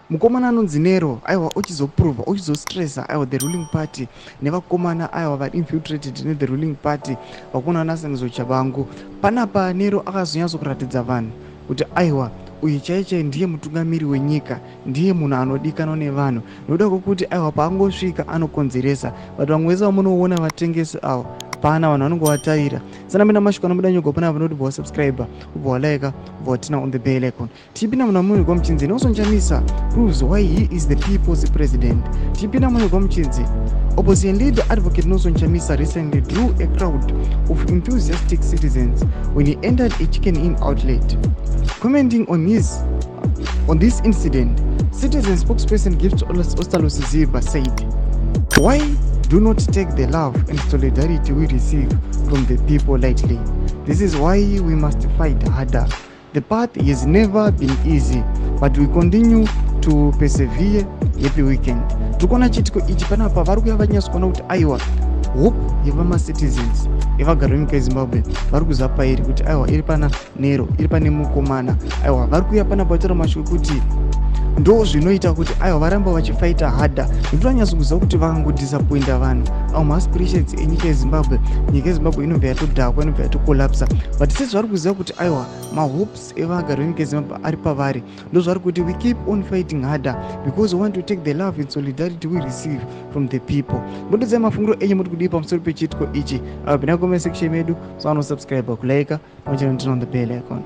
Mukomana anonzi Nero, aiwa, uchizoprova, uchizostressa, aiwa, the ruling party nevakomana, aiwa, vari infiltrated nethe ruling party, vakomana vanaSengezo Tshabangu. Panapa Nero akazonyatso kuratidza vanhu kuti, aiwa, uyu chaichai ndiye mutungamiri wenyika, ndiye munhu anodikanwa nevanhu, nokuda kwokuti, aiwa, paangosvika anokonzeresa. But vamwe vese vamunoona vatengesi avo, pana vanhu vanongovatarira. Sanapinda mashoko anobuda nyogwa panapa, vanoti ubva wasubscribe, ubva walike, ubva waturn on the bell icon. Tichipinda muna munhu muchinzi Nelson Chamisa proves why he is the people's president. Tichipinda munhu muchinzi opposition leader Advocate Nelson Chamisa recently drew a crowd of enthusiastic citizens when he entered a Chicken Inn outlet. Commenting on this incident, citizen spokesperson Gift Ostallos Siziba said, "Why do not take the love and solidarity we receive from the people lightly. This is why we must fight harder. The path has never been easy, but we continue to persevere. Happy weekend." Tiri kuona chiitiko ichi panapa, vari kuya vanyatso kuona kuti, aiwa, hope yevamacitizens, evagari venyika yeZimbabwe, vari kuziva pairi kuti, aiwa, iri pana Nero, iri pane mukomana. Aiwa, vari kuuya panapa vataura mashoko ekuti ndo zvinoita kuti, aiwa, varamba vachifaita harder, nekuti vanyatso kuziva kuti vakangodisappointa vanhu avo, maaspirations enyika yeZimbabwe, nyika yeZimbabwe inobva yatodhakwa, inobva yatocollapsa. But sezvari kuziva kuti, aiwa, mahopes evagari venyika yeZimbabwe ari pavari, ndo zvari kuti, "We keep on fighting harder because we want to take the love and solidarity we receive from the people." Mbotiudzai mafungiro enyu, muri kudii pamusoro pechiitiko ichi? Pinda comment section medu, so anosubscribe, kulike, pamwe chete on the bell icon.